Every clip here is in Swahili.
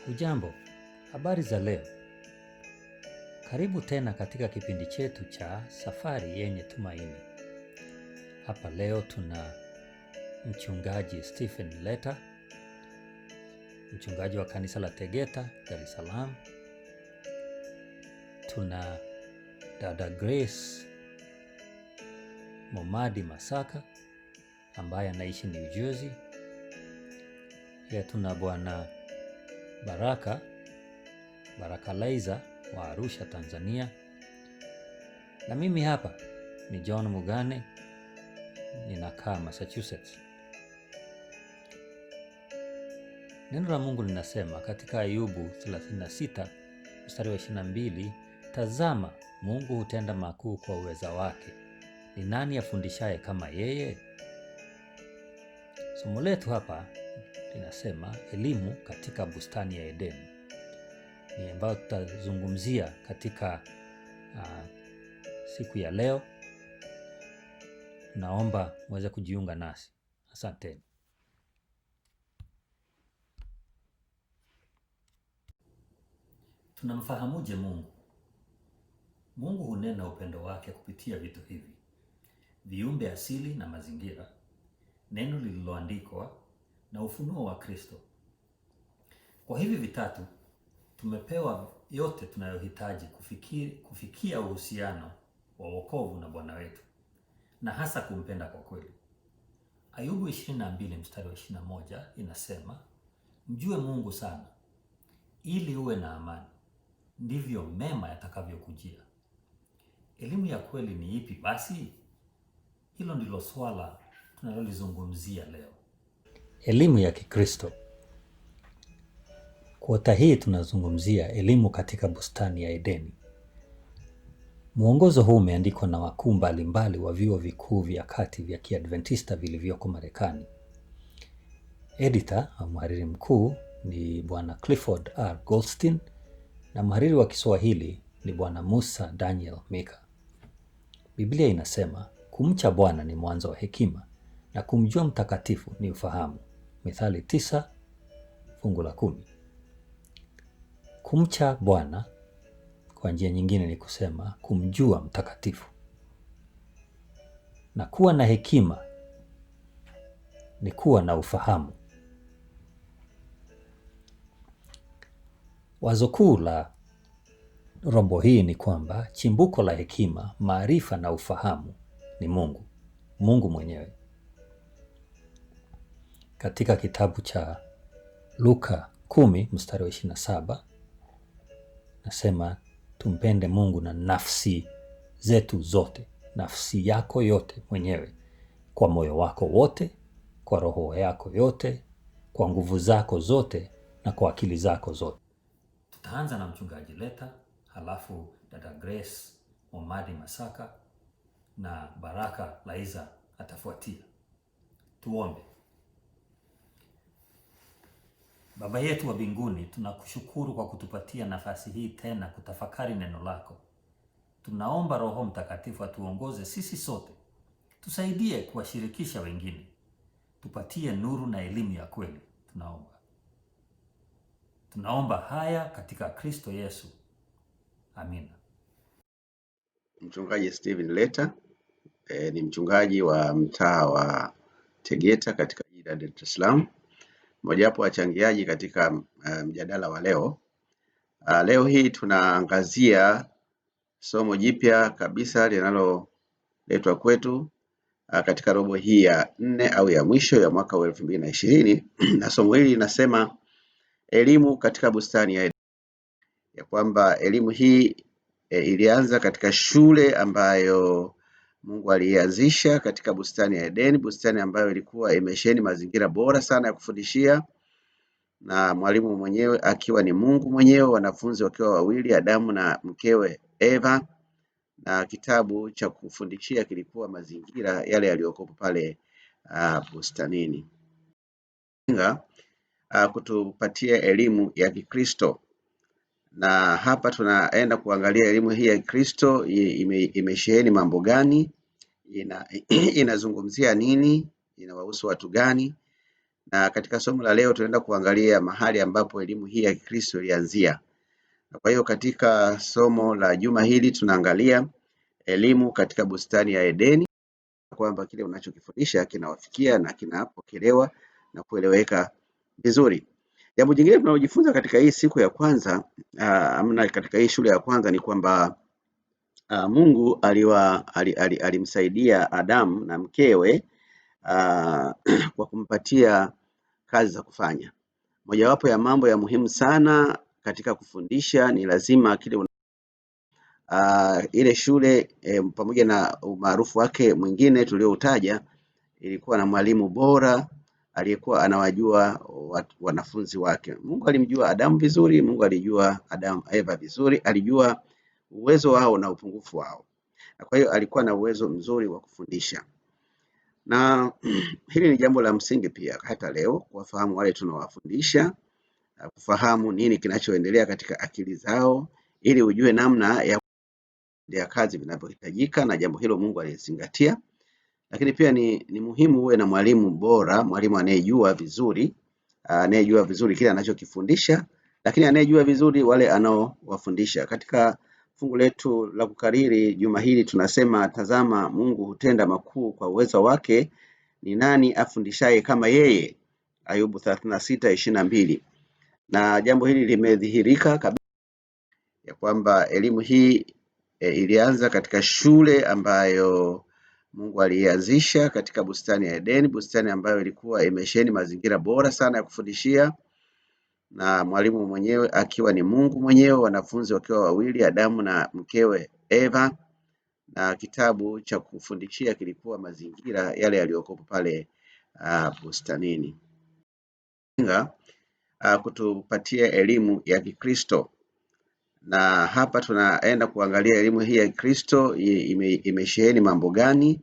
Hujambo, habari za leo. Karibu tena katika kipindi chetu cha Safari Yenye Tumaini. Hapa leo tuna mchungaji Stephen Leta, mchungaji wa kanisa la Tegeta, Dar es Salaam. Tuna dada Grace Momadi Masaka ambaye anaishi New Jersey. Pia tuna bwana Baraka Baraka Laiza wa Arusha, Tanzania. Na mimi hapa ni John Mugane, ninakaa Massachusetts. Neno la Mungu linasema katika Ayubu 36 mstari wa 22, tazama, Mungu hutenda makuu kwa uweza wake, ni nani afundishaye kama yeye? Somo letu hapa linasema elimu katika bustani ya Edeni, ni ambayo tutazungumzia katika siku ya leo. Naomba muweze kujiunga nasi. Asanteni. Tunamfahamuje Mungu? Mungu hunena upendo wake kupitia vitu hivi: viumbe asili na mazingira, neno lililoandikwa na ufunuo wa Kristo. Kwa hivi vitatu tumepewa yote tunayohitaji kufikia uhusiano wa wokovu na Bwana wetu na hasa kumpenda kwa kweli. Ayubu 22 mstari wa 21 inasema, mjue Mungu sana ili uwe na amani, ndivyo mema yatakavyokujia. Elimu ya kweli ni ipi basi? Hilo ndilo swala tunalolizungumzia leo. Elimu ya Kikristo. Kuota hii tunazungumzia elimu katika bustani ya Edeni. Mwongozo huu umeandikwa na wakuu mbalimbali wa vyuo vikuu vya kati vya Kiadventista vilivyoko Marekani. Editor au mhariri mkuu ni Bwana Clifford R. Goldstein na mhariri wa Kiswahili ni Bwana Musa Daniel Mika. Biblia inasema kumcha Bwana ni mwanzo wa hekima na kumjua mtakatifu ni ufahamu. Mithali 9 fungu la 10. Kumcha Bwana kwa njia nyingine ni kusema kumjua mtakatifu, na kuwa na hekima ni kuwa na ufahamu. Wazo kuu la robo hii ni kwamba chimbuko la hekima, maarifa na ufahamu ni Mungu, Mungu mwenyewe. Katika kitabu cha Luka 10 mstari wa 27 nasema tumpende Mungu na nafsi zetu zote, nafsi yako yote mwenyewe, kwa moyo wako wote, kwa roho yako yote, kwa nguvu zako zote na kwa akili zako zote. Tutaanza na mchungaji Leta, halafu dada Grace Omadi Masaka na Baraka Laiza atafuatia. Tuombe. Baba yetu wa mbinguni, tunakushukuru kwa kutupatia nafasi hii tena kutafakari neno lako. Tunaomba Roho Mtakatifu atuongoze sisi sote, tusaidie kuwashirikisha wengine, tupatie nuru na elimu ya kweli. Tunaomba haya katika Kristo Yesu, amina. Mchungaji Stephen Leta ni mchungaji wa mtaa wa Tegeta katika jiji la Dar es Salaam, mojawapo wachangiaji katika mjadala wa leo. Leo hii tunaangazia somo jipya kabisa linaloletwa kwetu katika robo hii ya 4 au ya mwisho ya mwaka wa 2020 na somo hili linasema elimu katika bustani ya Edeni, ya kwamba elimu hii ilianza katika shule ambayo Mungu alianzisha katika bustani ya Edeni, bustani ambayo ilikuwa imesheheni mazingira bora sana ya kufundishia, na mwalimu mwenyewe akiwa ni Mungu mwenyewe, wanafunzi wakiwa wawili, Adamu na mkewe Eva, na kitabu cha kufundishia kilikuwa mazingira yale yaliyokuwa pale bustanini. Kutupatia elimu ya Kikristo. Na hapa tunaenda kuangalia elimu hii ya Kikristo imesheheni mambo gani, inazungumzia nini, inawahusu watu gani, Na katika somo la leo tunaenda kuangalia mahali ambapo elimu hii ya Kikristo ilianzia. Na kwa hiyo katika somo la juma hili tunaangalia elimu katika bustani ya Edeni, kwamba kile unachokifundisha kinawafikia na kinapokelewa na kueleweka vizuri. Jambo jingine tunalojifunza katika hii siku ya kwanza amna katika hii shule ya kwanza ni kwamba Mungu alimsaidia Adamu na mkewe kwa kumpatia kazi za kufanya. Mojawapo ya mambo ya muhimu sana katika kufundisha ni lazima kile ile shule pamoja na umaarufu wake mwingine tulioutaja, ilikuwa na mwalimu bora aliyekuwa anawajua wanafunzi wake. Mungu alimjua Adamu vizuri, Mungu alijua Adamu Eva vizuri, alijua uwezo wao na upungufu wao, na kwa hiyo alikuwa na uwezo mzuri wa kufundisha. Na hili ni jambo la msingi pia hata leo kuwafahamu wale tunawafundisha, kufahamu nini kinachoendelea katika akili zao, ili ujue namna ya kazi vinavyohitajika, na jambo hilo Mungu alizingatia. Lakini pia ni muhimu uwe na mwalimu bora, mwalimu anayejua vizuri, anayejua vizuri kile anachokifundisha, lakini anayejua vizuri wale anaowafundisha. Katika fungu letu la kukariri juma hili tunasema, tazama Mungu hutenda makuu kwa uwezo wake, ni nani afundishaye kama yeye? Ayubu 36:22. Na jambo hili limedhihirika kabisa ya kwamba elimu hii ilianza katika shule ambayo Mungu aliianzisha katika bustani ya Edeni, bustani ambayo ilikuwa imesheheni mazingira bora sana ya kufundishia, na mwalimu mwenyewe akiwa ni Mungu mwenyewe, wanafunzi wakiwa wawili, Adamu na mkewe Eva, na kitabu cha kufundishia kilikuwa mazingira yale yaliyokuwa pale bustanini. Kutupatia elimu ya Kikristo, na hapa tunaenda kuangalia elimu hii ya Kikristo imesheheni mambo gani,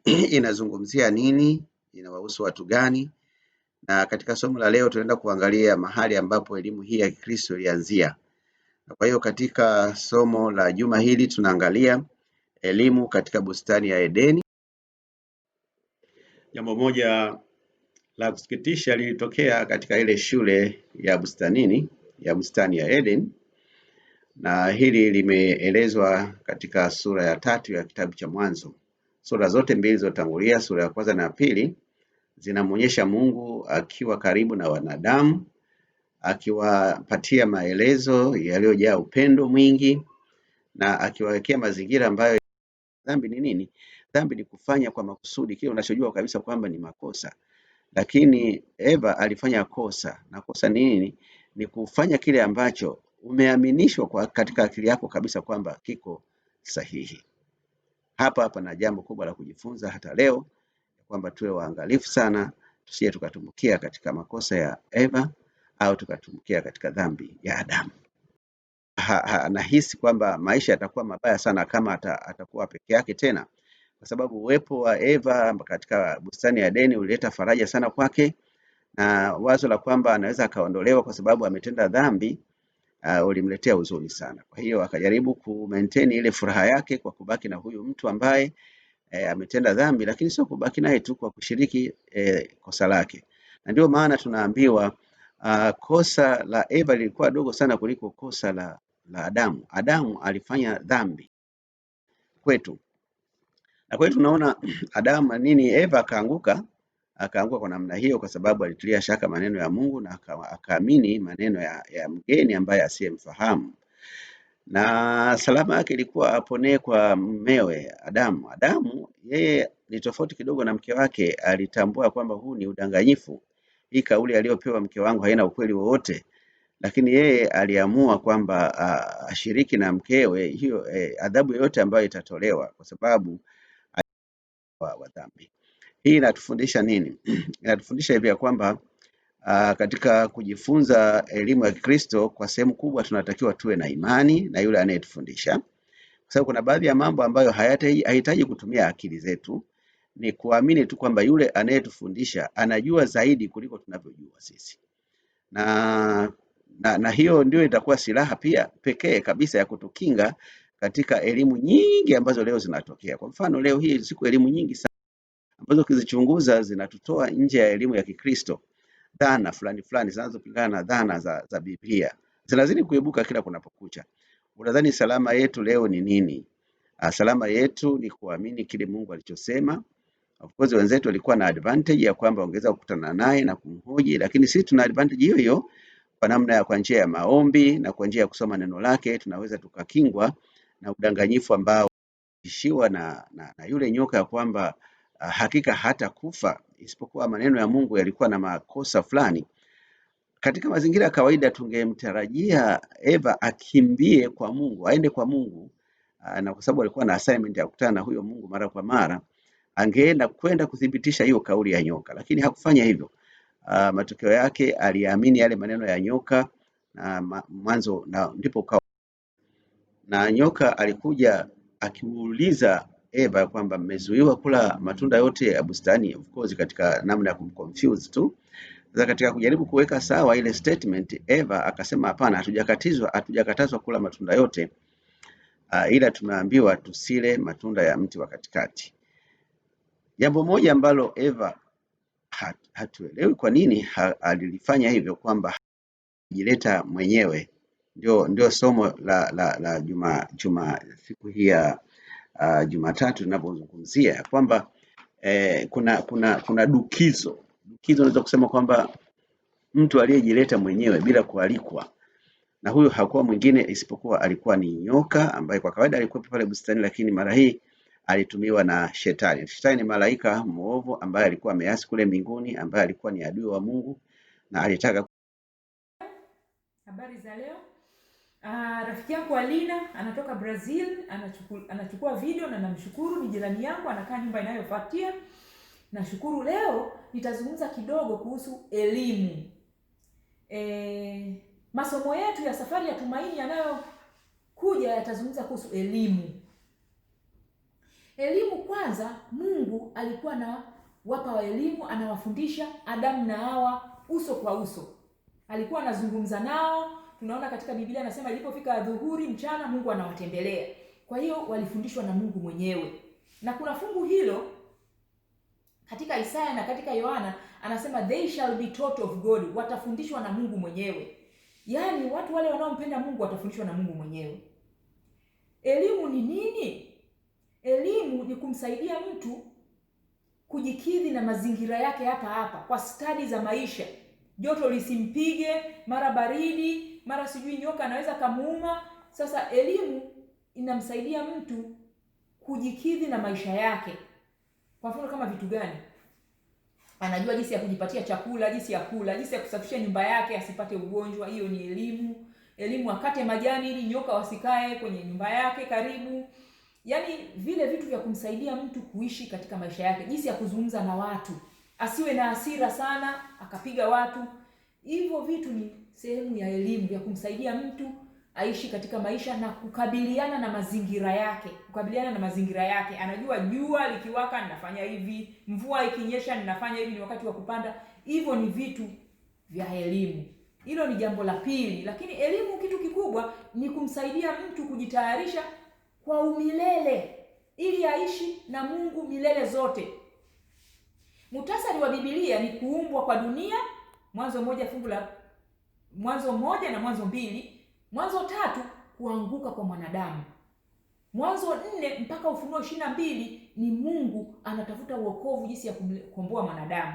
inazungumzia nini, inawahusu watu gani. Na katika somo la leo tunaenda kuangalia mahali ambapo elimu hii ya Kikristo ilianzia. Na kwa hiyo katika somo la juma hili tunaangalia elimu katika bustani ya Edeni. Jambo moja la kusikitisha lilitokea katika ile shule ya bustanini, ya bustani ya Eden, na hili limeelezwa katika sura ya 3 ya kitabu cha Mwanzo. Sura zote mbili zilizotangulia, sura ya kwanza na ya pili, zinamuonyesha Mungu akiwa karibu na wanadamu, akiwapatia maelezo yaliyojaa upendo mwingi na akiwawekea mazingira ambayo. Dhambi ni nini? Dhambi ni kufanya kwa makusudi kile unachojua kabisa kwamba ni makosa. Lakini Eva alifanya kosa, na kosa ni nini? Ni kufanya kile ambacho umeaminishwa kwa katika akili yako kabisa kwamba kiko sahihi. Hapa hapa na jambo kubwa la kujifunza hata leo, kwamba tuwe waangalifu sana, tusije tukatumbukia katika makosa ya Eva au tukatumbukia katika dhambi ya Adamu. Nahisi kwamba maisha yatakuwa mabaya sana kama atakuwa peke yake tena, kwa sababu uwepo wa Eva katika bustani ya Edeni ulileta faraja sana kwake, na wazo la kwamba anaweza akaondolewa kwa sababu ametenda dhambi ulimletea huzuni sana. Kwa hiyo akajaribu ku maintain ile furaha yake kwa kubaki na huyu mtu ambaye ametenda dhambi, lakini sio kubaki naye tu, kwa kushiriki kosa lake. Na ndio maana tunaambiwa kosa la Eva lilikuwa dogo sana kuliko kosa la Adamu. Adamu alifanya dhambi kwetu. Na kwa hiyo tunaona Adamu nini, Eva akaanguka kwa namna hiyo kwa sababu alitilia shaka maneno ya Mungu na akaamini maneno ya mgeni ambaye asiyemfahamu. Na salama yake ilikuwa aponee kwa mmewe Adamu. Adamu yeye ni tofauti kidogo na mke wake, alitambua kwamba huu ni udanganyifu. Hii kauli aliyopewa mke wangu haina ukweli wowote. Lakini yeye aliamua kwamba ashiriki na mkewe hiyo adhabu yoyote ambayo itatolewa kwa sababu wa dhambi. Hii inatufundisha nini? Inatufundisha hivi ya kwamba katika kujifunza elimu ya Kikristo kwa sehemu kubwa tunatakiwa tuwe na imani na yule anayetufundisha, kwa sababu kuna baadhi ya mambo ambayo hayahitaji kutumia akili zetu, ni kuamini tu kwamba yule anayetufundisha anajua zaidi kuliko tunavyojua sisi. Na hiyo ndio itakuwa silaha pia pekee kabisa ya kutukinga katika elimu nyingi ambazo leo zinatokea. Kwa mfano leo hii siku elimu nyingi sana ambazo ukizichunguza zinatutoa nje ya elimu ya Kikristo. Dhana fulani fulani zinazopingana na dhana za Biblia zinazidi kuibuka kila kunapokucha. Unadhani salama yetu leo ni nini? Salama yetu ni kuamini kile Mungu alichosema. Of course wenzetu walikuwa na advantage ya kwamba wangeweza kukutana naye na kumhoji, lakini sisi tuna advantage hiyo hiyo kwa namna ya kwa njia ya maombi na kwa njia ya kusoma neno lake tunaweza tukakingwa na udanganyifu ambao ishiwa na yule nyoka ya kwamba hakika hatakufa, isipokuwa maneno ya Mungu yalikuwa na makosa fulani. Katika mazingira ya kawaida tungemtarajia Eva akimbie kwa Mungu, aende kwa Mungu, na kwa sababu alikuwa na assignment ya kukutana na huyo Mungu mara kwa mara, angeenda kwenda kuthibitisha hiyo kauli ya nyoka, lakini hakufanya hivyo. Matokeo yake aliamini yale maneno ya nyoka na mwanzo na ndipo ukawa na nyoka alikuja akiuliza Eva kwamba mmezuiwa kula matunda yote ya bustani, of course katika namna ya kumconfuse tu. Sasa katika kujaribu kuweka sawa ile statement, Eva akasema hapana, hatujakatazwa kula matunda yote, ila tumeambiwa tusile matunda ya mti wa katikati. Jambo moja ambalo Eva hatuelewi kwa nini alilifanya hivyo, kwamba jileta mwenyewe, ndio somo la juma siku hii ya Jumatatu tunapozungumzia kwamba kuna dukizo. Dukizo unaweza kusema kwamba mtu aliyejileta mwenyewe bila kualikwa, na huyu hakuwa mwingine isipokuwa alikuwa ni nyoka ambaye kwa kawaida alikuwa pale bustani, lakini mara hii alitumiwa na shetani. Shetani ni malaika mwovu ambaye alikuwa ameasi kule mbinguni, ambaye alikuwa ni adui wa Mungu na alitaka. Habari za leo. Rafiki yangu Alina anatoka Brazil, anachukua video na namshukuru, ni jirani yangu, anakaa nyumba inayofuatia. Nashukuru. Leo nitazungumza kidogo kuhusu elimu. Masomo yetu ya Safari ya Tumaini yanayokuja yatazungumza kuhusu elimu. Elimu kwanza, Mungu alikuwa anawapa wa elimu, anawafundisha Adamu na Hawa uso kwa uso. Alikuwa anazungumza nao. Tunaona katika Biblia anasema ilipofika adhuhuri, mchana, Mungu anawatembelea. Kwa hiyo walifundishwa na Mungu mwenyewe. Na kuna fungu hilo katika Isaya na katika Yohana anasema they shall be taught of God, watafundishwa na Mungu mwenyewe. Yaani watu wale wanaompenda Mungu watafundishwa na Mungu mwenyewe. Elimu ni nini? Elimu ni kumsaidia mtu kujikidhi na mazingira yake hapa hapa kwa stadi za maisha. Joto lisimpige, mara baridi, mara sijui nyoka anaweza kamuuma. Sasa elimu inamsaidia mtu kujikidhi na maisha yake. Kwa mfano kama vitu gani? Anajua jinsi ya kujipatia chakula, jinsi ya kula, jinsi ya kusafisha nyumba yake asipate ugonjwa. Hiyo ni elimu. Elimu akate majani ili nyoka wasikae kwenye nyumba yake karibu. Yaani vile vitu vya kumsaidia mtu kuishi katika maisha yake, jinsi ya kuzungumza na watu, asiwe na hasira sana akapiga watu. Hivyo vitu ni sehemu ya elimu ya kumsaidia mtu aishi katika maisha na kukabiliana na mazingira yake. Kukabiliana na mazingira yake. Anajua jua likiwaka ninafanya hivi, mvua ikinyesha ninafanya hivi, ni wakati wa kupanda. Hivyo ni vitu vya elimu. Hilo ni jambo la pili. Lakini elimu kitu kikubwa ni kumsaidia mtu kujitayarisha kwa umilele ili aishi na Mungu milele zote. Muhtasari wa Biblia ni kuumbwa kwa dunia, Mwanzo 1 fungu la Mwanzo 1 na Mwanzo 2, Mwanzo 3 kuanguka kwa mwanadamu. Mwanzo 4 mpaka Ufunuo 22 ni Mungu anatafuta wokovu, jinsi ya kumkomboa mwanadamu.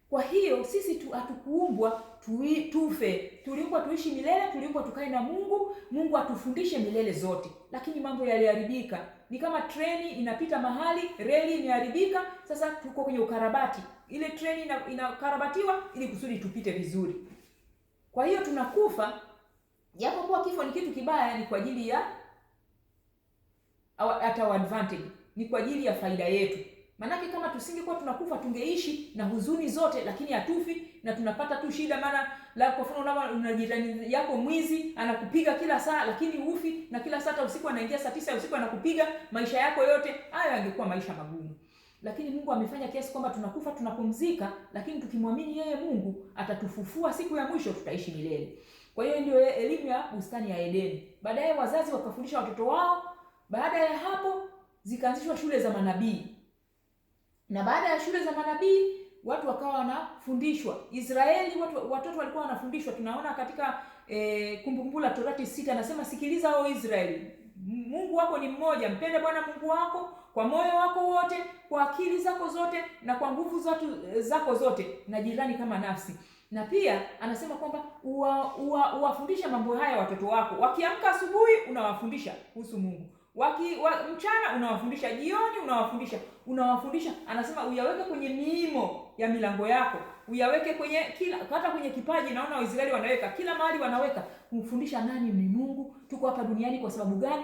Kwa hiyo sisi hatukuumbwa tufe, tuliumbwa tuishi milele, tuliumbwa tukae na Mungu, Mungu atufundishe milele zote. Lakini mambo yaliharibika. Ni kama treni inapita mahali, reli imeharibika, sasa tuko kwenye ukarabati. Ile treni inakarabatiwa ili kusudi tupite vizuri. Kwa hiyo tunakufa, japokuwa kifo ni kitu kibaya, ni kwa ajili ya at our advantage, ni kwa ajili ya faida yetu. Manake kama tusingekuwa tunakufa tungeishi na huzuni zote, lakini hatufi na tunapata tu shida. Maana la kwa mfano kama una jirani yako mwizi anakupiga kila saa, lakini hufi, na kila saa hata usiku anaingia saa 9 usiku anakupiga, maisha yako yote hayo yangekuwa maisha magumu. Lakini Mungu amefanya kiasi kwamba tunakufa tunapumzika, lakini tukimwamini yeye Mungu atatufufua siku ya mwisho, tutaishi milele. Kwa hiyo ndio elimu ya bustani ya Edeni. Baadaye wazazi wakafundisha watoto wao. Baada ya hapo zikaanzishwa shule za manabii. Na baada ya shule za manabii watu wakawa wanafundishwa. Israeli watoto walikuwa wanafundishwa. Tunaona katika Kumbukumbu la Torati 6 anasema, sikiliza o Israeli, Mungu wako ni mmoja, mpende Bwana Mungu wako kwa moyo wako wote, kwa akili zako zote na kwa nguvu zako zote, na jirani kama nafsi. Na pia anasema kwamba uwafundishe mambo haya watoto wako. Wakiamka asubuhi unawafundisha kuhusu Mungu, mchana unawafundisha, jioni unawafundisha. Anasema uyaweke kwenye miimo ya milango yako, uyaweke kwenye kila, hata kwenye kipaji. Naona Waisraeli wanaweka kila mahali, wanaweka kumfundisha nani ni Mungu, tuko hapa duniani kwa sababu gani.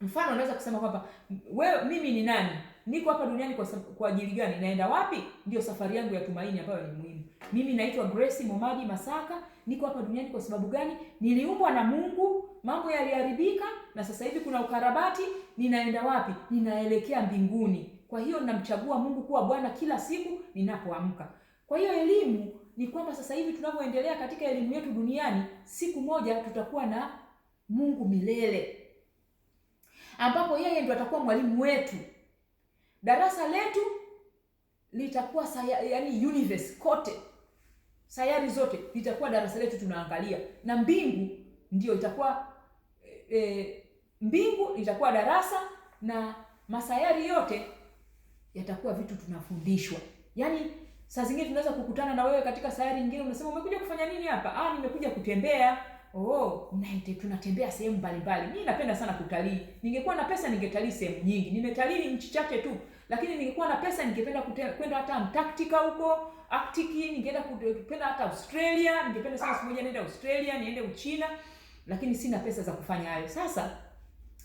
Mfano unaweza kusema kwamba wewe, mimi ni nani, niko hapa duniani kwa ajili gani, naenda wapi? Ndio safari yangu ya tumaini ambayo ni muhimu. Mimi naitwa Grace Momadi Masaka, niko hapa duniani kwa sababu gani? Niliumbwa na Mungu, mambo yaliharibika na sasa hivi kuna ukarabati. Ninaenda wapi? Ninaelekea mbinguni. Kwa hiyo namchagua Mungu kuwa Bwana kila siku ninapoamka. Kwa hiyo elimu ni kwamba sasa hivi tunavyoendelea katika elimu yetu duniani, siku moja tutakuwa na Mungu milele, ambapo yeye ndio atakuwa mwalimu wetu. Darasa letu litakuwa yani universe kote, sayari zote litakuwa darasa letu tunaangalia, na mbingu ndio itakuwa mbingu itakuwa darasa na masayari yote yatakuwa vitu tunafundishwa. Yaani saa zingine tunaweza kukutana na wewe katika sayari nyingine, unasema umekuja kufanya nini hapa? Ah, nimekuja kutembea. Oh, tunatembea sehemu mbalimbali. Mimi napenda sana kutalii. Ningekuwa na pesa ningetalii sehemu nyingi. Nimetalii nchi chache tu, lakini ningekuwa na pesa ningependa kwenda hata Antarctica huko, Arctic, ningeenda kupenda hata Australia, ningependa sana siku moja niende Australia, niende Uchina, lakini sina pesa za kufanya hayo. Sasa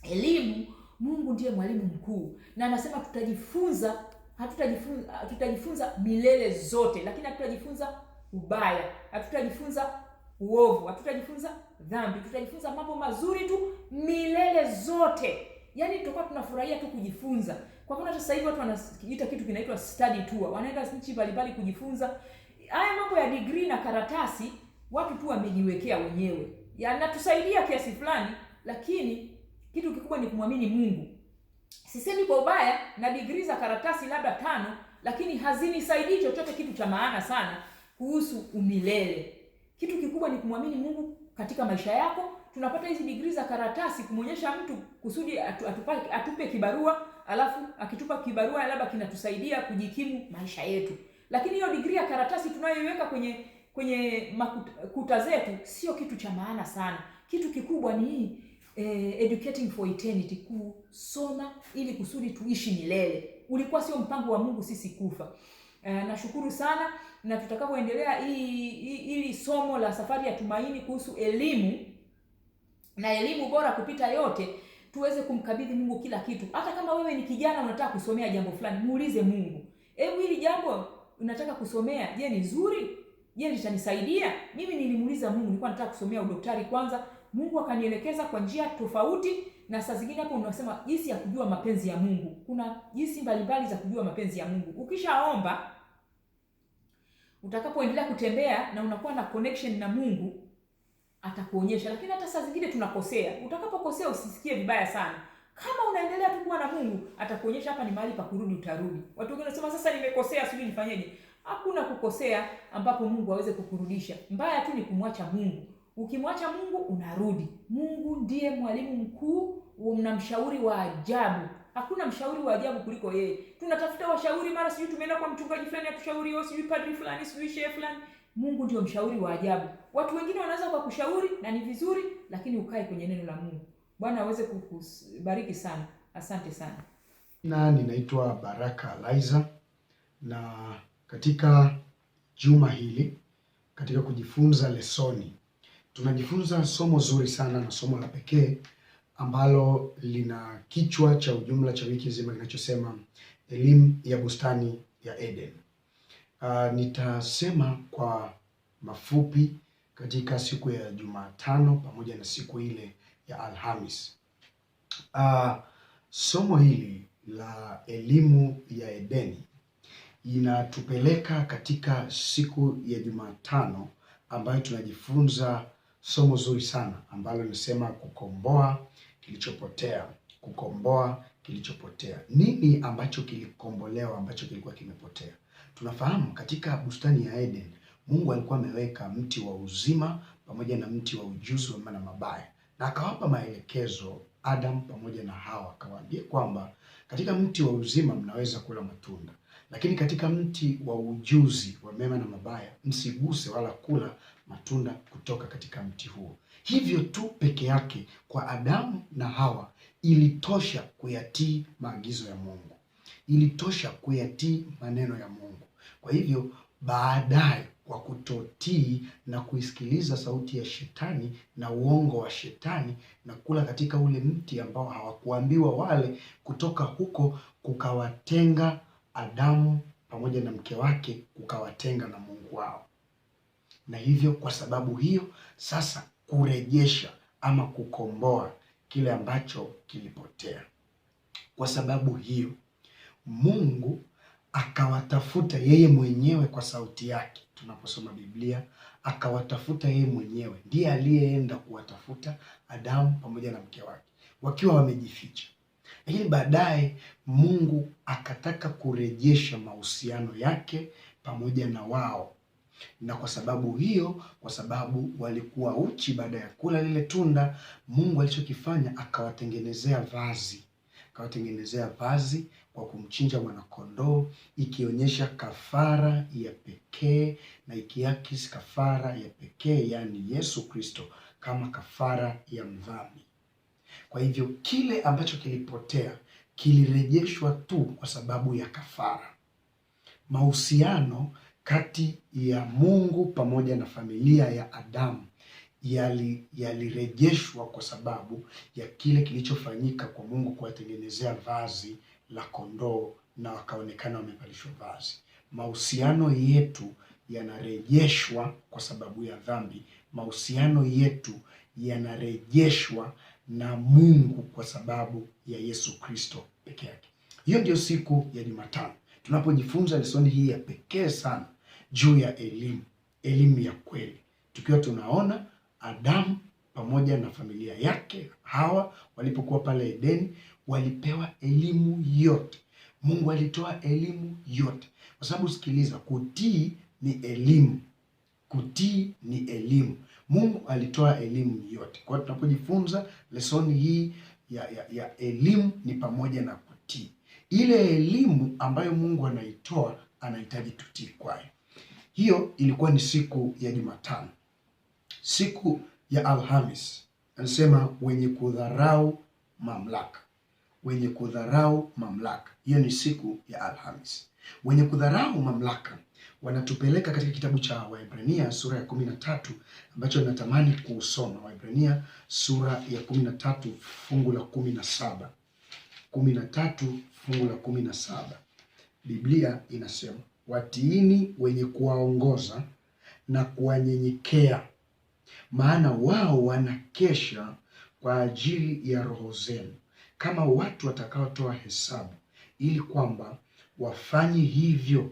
elimu, Mungu ndiye mwalimu mkuu, na anasema tutajifunza, tutajifunza milele zote, lakini hatutajifunza ubaya, hatutajifunza uovu, hatutajifunza dhambi, tutajifunza mambo mazuri tu milele zote. Yaani tutakuwa tunafurahia tu kujifunza. Kwa mfano sasa hivi watu wanaita kitu kinaitwa study tour, wanaenda nchi mbalimbali kujifunza. Haya mambo ya degree na karatasi watu tu wamejiwekea wenyewe, yanatusaidia kiasi fulani, lakini kitu kikubwa ni kumwamini Mungu. Sisemi kwa ubaya na degree za karatasi labda 5, lakini hazinisaidii chochote kitu cha maana sana kuhusu umilele. Kitu kikubwa ni kumwamini Mungu katika maisha yako. Tunapata hizi degree za karatasi kumuonyesha mtu kusudi atupe kibarua, alafu akitupa kibarua labda kinatusaidia kujikimu maisha yetu. Lakini hiyo degree ya karatasi tunayoiweka kwenye kuta zetu sio kitu cha maana sana. Kitu kikubwa ni hii educating for eternity, kusoma ili kusudi tuishi milele. Ulikuwa sio mpango wa Mungu sisi kufa. Nashukuru sana, na tutakapoendelea hili somo la safari ya tumaini kuhusu elimu na elimu bora kupita yote, tuweze kumkabidhi Mungu kila kitu. Hata kama wewe ni kijana unataka kusomea jambo fulani, muulize Mungu, hebu hili jambo unataka kusomea, je, ni zuri? Je, litanisaidia? Mimi nilimuuliza Mungu, nilikuwa nataka kusomea udaktari kwanza, Mungu akanielekeza kwa njia tofauti. Na saa zingine hapo unasema jinsi ya kujua mapenzi ya Mungu. Kuna jinsi mbalimbali za kujua mapenzi ya Mungu. Ukishaomba, utakapoendelea kutembea na unakuwa na connection na Mungu, atakuonyesha. Lakini hata saa zingine tunakosea. Utakapokosea usisikie vibaya sana. Kama unaendelea tu kuwa na Mungu, atakuonyesha hapa ni mahali pa kurudi, utarudi. Watu wengine wanasema sasa nimekosea, sijui nifanyeje. Hakuna kukosea ambapo Mungu aweze kukurudisha. Mbaya tu ni kumwacha Mungu. Ukimwacha Mungu unarudi. Mungu ndiye mwalimu mkuu na mshauri wa ajabu. Hakuna mshauri wa ajabu kuliko yeye. Tunatafuta washauri, mara sijui tumeenda kwa mchungaji fulani atushauri, au sijui padri fulani, sijui shehe fulani. Mungu ndio mshauri wa ajabu. Watu wengine wanaweza kukushauri na ni vizuri, lakini ukae kwenye neno la Mungu. Bwana aweze kukubariki sana. Asante sana. Na ninaitwa Baraka Liza, na katika juma hili katika kujifunza lesoni tunajifunza somo zuri sana na somo la pekee ambalo lina kichwa cha ujumla cha wiki nzima kinachosema elimu ya bustani ya Eden. Nitasema kwa mafupi katika siku ya Jumatano pamoja na siku ile ya Alhamis. Somo hili la elimu ya Edeni inatupeleka katika siku ya Jumatano ambayo tunajifunza somo zuri sana ambalo linasema kukomboa kilichopotea, kukomboa kilichopotea. Nini ambacho kilikombolewa ambacho kilikuwa kimepotea? Tunafahamu katika bustani ya Eden, Mungu alikuwa ameweka mti wa uzima pamoja na mti wa ujuzi wa mema na mabaya, na akawapa maelekezo Adam pamoja na Hawa, akawaambia kwamba katika mti wa uzima mnaweza kula matunda, lakini katika mti wa ujuzi wa mema na mabaya msiguse wala kula matunda kutoka katika mti huo. Hivyo tu peke yake kwa Adamu na Hawa ilitosha kuyatii maagizo ya Mungu, ilitosha kuyatii maneno ya Mungu. Kwa hivyo baadaye, kwa kutotii na kuisikiliza sauti ya shetani na uongo wa shetani na kula katika ule mti ambao hawakuambiwa wale, kutoka huko kukawatenga Adamu pamoja na mke wake, kukawatenga na Mungu wao. Na hivyo kwa sababu hiyo sasa kurejesha ama kukomboa kile ambacho kilipotea. Kwa sababu hiyo Mungu akawatafuta yeye mwenyewe kwa sauti yake. Tunaposoma Biblia, akawatafuta yeye mwenyewe, ndiye aliyeenda kuwatafuta Adamu pamoja na mke wake wakiwa wamejificha. Lakini baadaye Mungu akataka kurejesha mahusiano yake pamoja na wao, na kwa sababu hiyo, kwa sababu walikuwa uchi baada ya kula lile tunda, Mungu alichokifanya akawatengenezea vazi, akawatengenezea vazi kwa kumchinja mwanakondoo, ikionyesha kafara ya pekee na ikiakisi kafara ya pekee, yaani Yesu Kristo kama kafara ya mdhambi. Kwa hivyo kile ambacho kilipotea kilirejeshwa tu kwa sababu ya kafara. Mahusiano kati ya Mungu pamoja na familia ya Adamu yalirejeshwa kwa sababu ya kile kilichofanyika kwa Mungu kuwatengenezea vazi la kondoo na wakaonekana wamevalishwa vazi. Mahusiano yetu yanarejeshwa kwa sababu ya dhambi. Mahusiano yetu yanarejeshwa na Mungu kwa sababu ya Yesu Kristo peke yake. Hiyo ndiyo siku ya Jumatano tunapojifunza lesoni hii ya pekee sana juu ya elimu, elimu ya kweli, tukiwa tunaona Adamu pamoja na familia yake Hawa walipokuwa pale Edeni walipewa elimu yote. Mungu alitoa elimu yote, kwa sababu sikiliza, kutii ni elimu, kutii ni elimu. Mungu alitoa elimu yote. Kwa hiyo tunapojifunza lesoni hii ya elimu ni pamoja na kutii. Ile elimu ambayo Mungu anaitoa anahitaji tutii kwayo. Hiyo ilikuwa ni siku ya Jumatano. Siku ya Alhamis anasema wenye kudharau mamlaka, wenye kudharau mamlaka. Hiyo ni siku ya Alhamis. Wenye kudharau mamlaka wanatupeleka katika kitabu cha Waebrania sura ya 13 ambacho natamani kuusoma. Waebrania sura ya 13 fungu la 17, 13 fungu la 17. Biblia inasema watiini wenye kuwaongoza na kuwanyenyekea, maana wao wanakesha kwa ajili ya roho zenu, kama watu watakaotoa hesabu, ili kwamba wafanye hivyo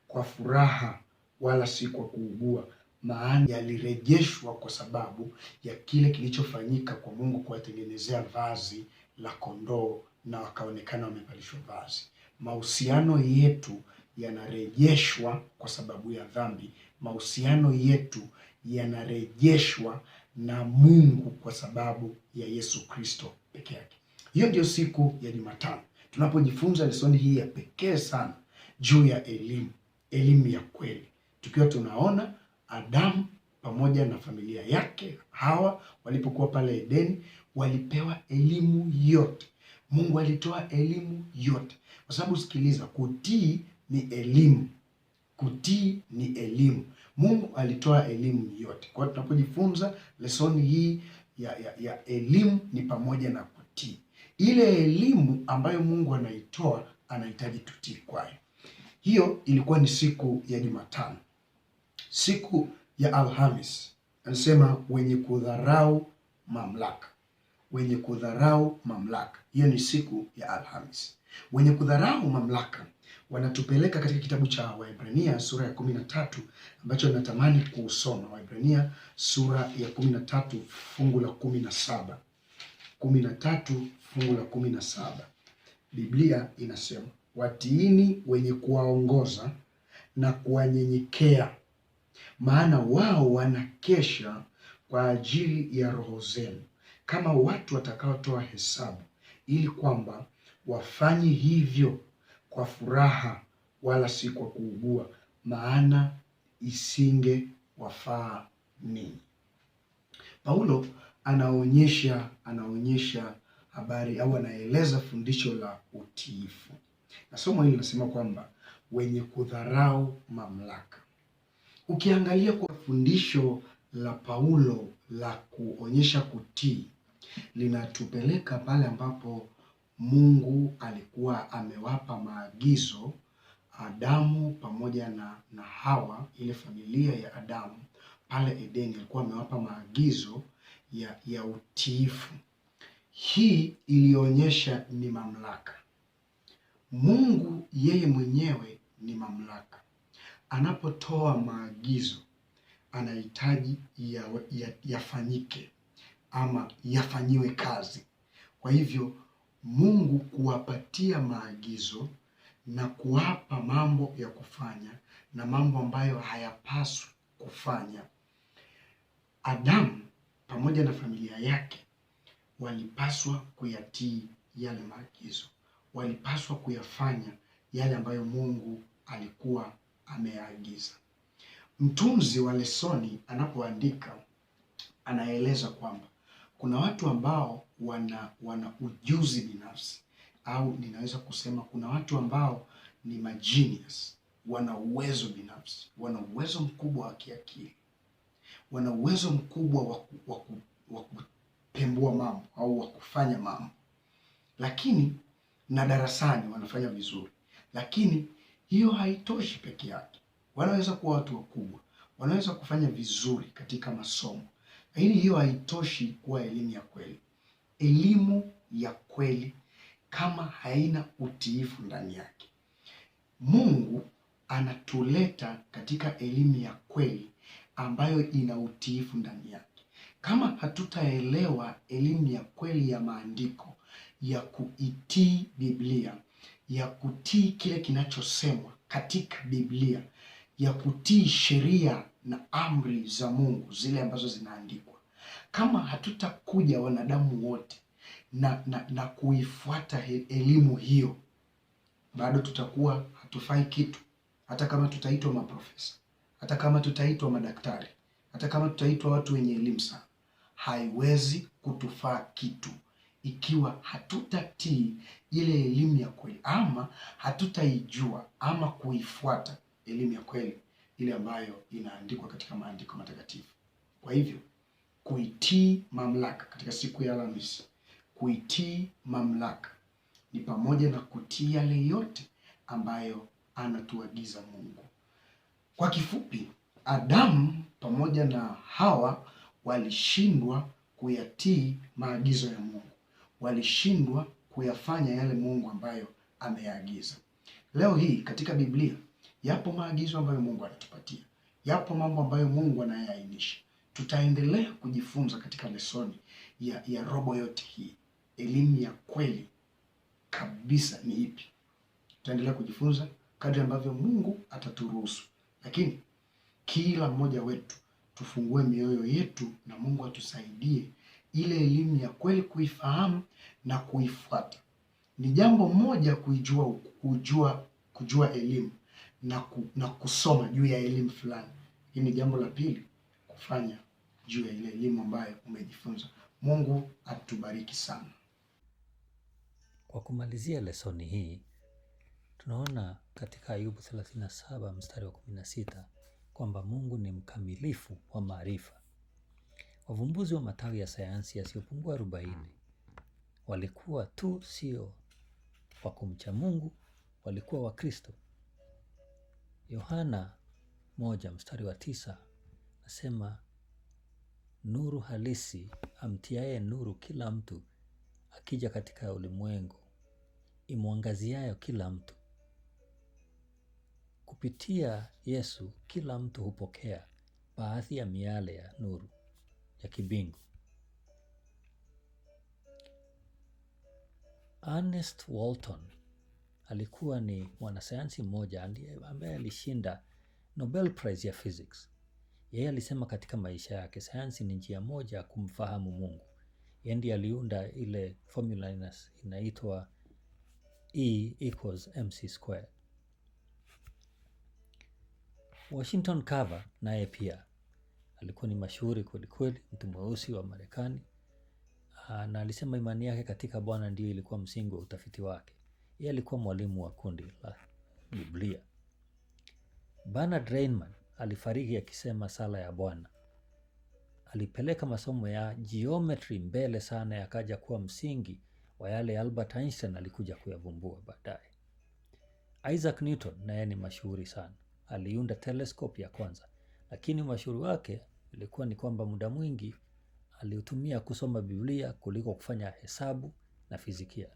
kwa furaha, wala si kwa kuugua. Maana yalirejeshwa kwa sababu ya kile kilichofanyika kwa Mungu kuwatengenezea vazi la kondoo na wakaonekana wamevalishwa vazi. Mahusiano yetu yanarejeshwa kwa sababu ya dhambi. Mahusiano yetu yanarejeshwa na Mungu kwa sababu ya Yesu Kristo peke yake. Hiyo ndiyo siku ya Jumatano tunapojifunza lesoni hii ya pekee sana juu ya elimu, elimu ya kweli, tukiwa tunaona Adamu pamoja na familia yake Hawa walipokuwa pale Edeni walipewa elimu yote. Mungu alitoa elimu yote, kwa sababu sikiliza, kutii ni elimu, kutii ni elimu. Mungu alitoa elimu yote. Kwa hiyo tunapojifunza lesoni hii ya elimu ni pamoja na kutii. Ile elimu ambayo Mungu anaitoa anahitaji tutii kwayo. Hiyo ilikuwa ni siku ya Jumatano. Siku ya Alhamis anasema wenye kudharau mamlaka, wenye kudharau mamlaka. Hiyo ni siku ya Alhamis. Wenye kudharau mamlaka wanatupeleka katika kitabu cha Waebrania sura ya 13 ambacho natamani kuusoma. Waebrania sura ya 13 fungu la 17, 13 fungu la 17. Biblia inasema watiini wenye kuwaongoza na kuwanyenyekea, maana wao wanakesha kwa ajili ya roho zenu, kama watu watakaotoa hesabu, ili kwamba wafanye hivyo kwa furaha, wala si kwa kuugua, maana isinge wafaa ninyi. Paulo anaonyesha habari au anaeleza fundisho la utiifu, na somo hili linasema kwamba wenye kudharau mamlaka. Ukiangalia kwa fundisho la Paulo la kuonyesha kutii, linatupeleka pale ambapo Mungu alikuwa amewapa maagizo Adamu pamoja na Hawa, ile familia ya Adamu pale Edeni, alikuwa amewapa maagizo ya utiifu. Hii ilionyesha ni mamlaka. Mungu yeye mwenyewe ni mamlaka. Anapotoa maagizo anahitaji yafanyike ama yafanyiwe kazi. Kwa hivyo Mungu kuwapatia maagizo na kuwapa mambo ya kufanya na mambo ambayo hayapaswi kufanya, Adamu pamoja na familia yake walipaswa kuyatii yale maagizo, walipaswa kuyafanya yale ambayo Mungu alikuwa ameyaagiza. Mtunzi wa lesoni anapoandika anaeleza kwamba kuna watu ambao wana ujuzi binafsi, au ninaweza kusema kuna watu ambao ni magenius, wana uwezo binafsi, wana uwezo mkubwa wa kiakili, wana uwezo mkubwa wa kupembua mambo au wa kufanya mambo, lakini na darasani wanafanya vizuri, lakini hiyo haitoshi peke yake. Wanaweza kuwa watu wakubwa, wanaweza kufanya vizuri katika masomo, lakini hiyo haitoshi kuwa elimu ya kweli. Elimu ya kweli kama haina utiifu ndani yake. Mungu anatuleta katika elimu ya kweli ambayo ina utiifu ndani yake. Kama hatutaelewa elimu ya kweli ya maandiko, ya kuitii Biblia, ya kutii kile kinachosemwa katika Biblia, ya kutii sheria na amri za Mungu zile ambazo zinaandikwa, kama hatutakuja wanadamu wote na kuifuata elimu hiyo, bado tutakuwa hatufai kitu. Hata kama tutaitwa maprofesa, hata kama tutaitwa madaktari, hata kama tutaitwa watu wenye elimu sana, haiwezi kutufaa kitu ikiwa hatutatii ile elimu ya kweli, ama hatutaijua ama kuifuata elimu ya kweli ile ambayo inaandikwa katika maandiko matakatifu. Kwa hivyo kuitii mamlaka katika siku ya Alhamisi, kuitii mamlaka ni pamoja na kutii yale yote ambayo anatuagiza Mungu. Kwa kifupi, Adamu pamoja na Hawa walishindwa kuyatii maagizo ya Mungu, walishindwa kuyafanya yale Mungu ambayo ameyaagiza. Leo hii katika Biblia yapo maagizo ambayo Mungu anatupatia, yapo mambo ambayo Mungu anayaainisha. Tutaendelea kujifunza katika lesoni ya robo yote hii, elimu ya kweli kabisa ni ipi. Tutaendelea kujifunza kadri ambavyo Mungu ataturuhusu, lakini kila mmoja wetu tufungue mioyo yetu na Mungu atusaidie ile elimu ya kweli kuifahamu na kuifuata. Ni jambo moja kujua elimu na kusoma juu ya elimu fulani. Hii ni jambo la pili, kufanya juu ya ile elimu ambayo umejifunza. Mungu atubariki sana. Kwa kumalizia lesoni hii, tunaona katika Ayubu 37 mstari wa 16 kwamba Mungu ni mkamilifu wa maarifa. Wavumbuzi wa matawi ya sayansi yasiyopungua 40 walikuwa tu sio wa kumcha Mungu, walikuwa Wakristo. Yohana 1 mstari wa 9 nasema, nuru halisi amtiaye nuru kila mtu akija katika ulimwengu, imwangaziayo kila mtu. Kupitia Yesu kila mtu hupokea baadhi ya miale ya nuru ya kibingu. Ernest Walton alikuwa ni mwanasayansi mmoja ambaye alishinda Nobel Prize ya Physics. Yeye alisema katika maisha yake sayansi ni njia moja ya kumfahamu Mungu. Yeye ndiye aliunda ile formula inaitwa E equals mc square. Washington Carver naye pia alikuwa ni mashuhuri kwelikweli, mtu mweusi wa Marekani, na alisema imani yake katika Bwana ndiyo ilikuwa msingi wa utafiti wake. Yeye alikuwa mwalimu wa kundi la Biblia. Bernard Rainman alifariki akisema sala ya Bwana. Alipeleka masomo ya geometry mbele sana, yakaja kuwa msingi wa yale Albert Einstein alikuja kuyavumbua baadaye. Isaac Newton naye ni mashuhuri sana, aliunda telescope ya kwanza, lakini mashuhuri wake ilikuwa ni kwamba muda mwingi aliutumia kusoma Biblia kuliko kufanya hesabu na fizikia.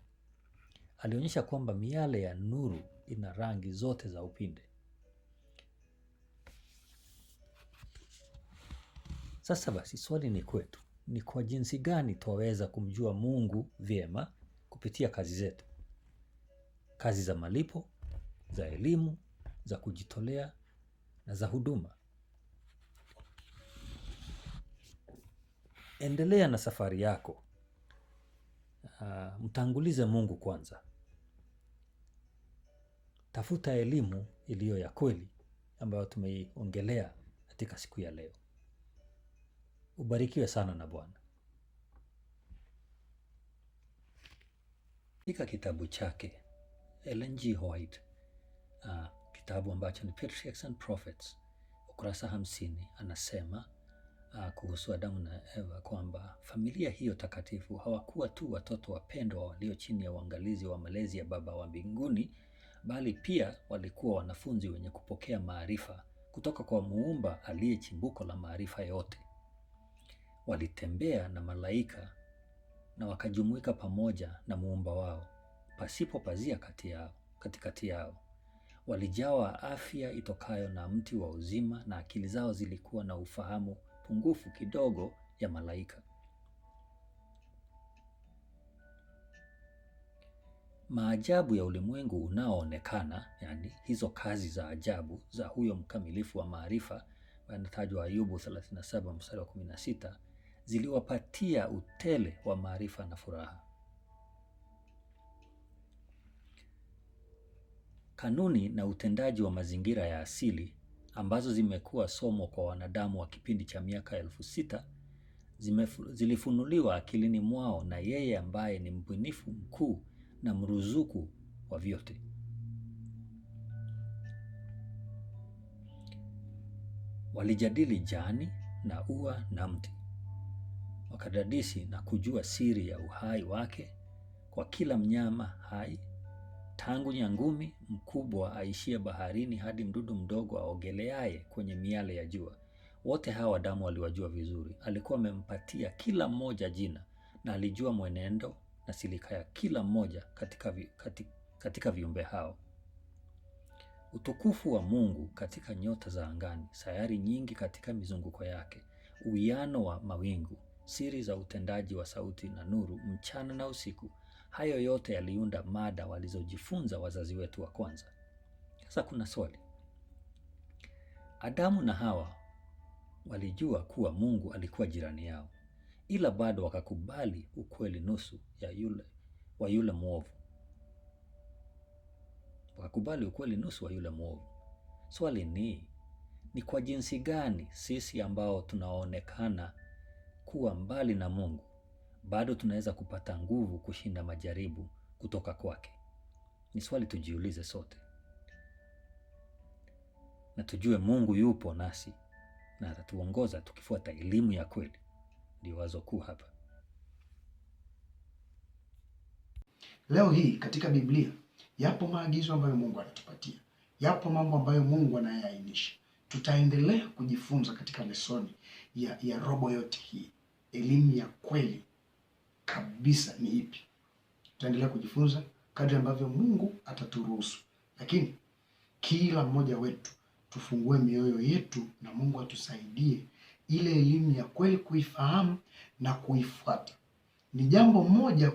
Alionyesha kwamba miale ya nuru ina rangi zote za upinde. Sasa basi, swali ni kwetu, ni kwa jinsi gani twaweza kumjua Mungu vyema kupitia kazi zetu, kazi za malipo, za elimu, za kujitolea na za huduma. Endelea na safari yako. Mtangulize Mungu kwanza. Tafuta elimu iliyo ya kweli ambayo tumeiongelea katika siku ya leo. Ubarikiwe sana na Bwana. Katika kitabu chake Ellen G. White, kitabu ambacho ni Patriarchs and Prophets, ukurasa 50, anasema kuhusu Adamu na Eva kwamba familia hiyo takatifu hawakuwa tu watoto wapendwa walio chini ya uangalizi wa malezi ya Baba wa mbinguni, bali pia walikuwa wanafunzi wenye kupokea maarifa kutoka kwa Muumba aliye chimbuko la maarifa yote. Walitembea na malaika na wakajumuika pamoja na Muumba wao pasipo pazia katikati yao. Walijawa afya itokayo na mti wa uzima, na akili zao zilikuwa na ufahamu pungufu kidogo ya malaika. Maajabu ya ulimwengu unaoonekana, yani hizo kazi za ajabu za huyo mkamilifu wa maarifa anatajwa Ayubu 37 mstari wa 16, ziliwapatia utele wa maarifa na furaha. Kanuni na utendaji wa mazingira ya asili ambazo zimekuwa somo kwa wanadamu wa kipindi cha miaka 6,000 zilifunuliwa akilini mwao na yeye ambaye ni mbunifu mkuu na mruzuku wa vyote. Walijadili jani na ua na mti, wakadadisi na kujua siri ya uhai wake kwa kila mnyama hai, tangu nyangumi mkubwa aishie baharini hadi mdudu mdogo aogeleaye kwenye miale ya jua. Wote hawa Adamu aliwajua vizuri. Alikuwa amempatia kila mmoja jina na alijua mwenendo na silika ya kila mmoja katika viumbe hao. Utukufu wa Mungu katika nyota za angani, sayari nyingi katika mizunguko yake, uwiano wa mawingu, siri za utendaji wa sauti na nuru mchana na usiku, hayo yote yaliunda mada walizojifunza wazazi wetu wa kwanza. Sasa kuna swali. Adamu na Hawa walijua kuwa Mungu alikuwa jirani yao, ila bado wakakubali ukweli nusu ya yule wa yule mwovu. Wakakubali ukweli nusu wa yule mwovu. Swali ni kwa jinsi gani sisi ambao tunaonekana kuwa mbali na Mungu bado tunaweza kupata nguvu kushinda majaribu kutoka kwake? Ni swali tujiulize sote, na tujue Mungu yupo nasi na atatuongoza tukifuata elimu ya kweli. Ndio wazo kuu hapa. Leo hii katika Biblia yapo maagizo ambayo Mungu anatupatia, yapo mambo ambayo Mungu anayaainisha. Tutaendelea kujifunza katika lesoni ya robo yote hii, elimu ya kweli kabisa ni ipi. Tutaendelea kujifunza kadri ambavyo Mungu ataturuhusu, lakini kila mmoja wetu tufungue mioyo yetu na Mungu atusaidie ile elimu ya kweli kuifahamu na kuifuata. Ni jambo moja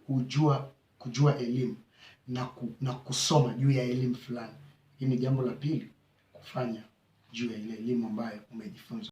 kujua kujua elimu na kusoma juu ya elimu fulani, lakini jambo la pili kufanya juu ya ile elimu ambayo umejifunza.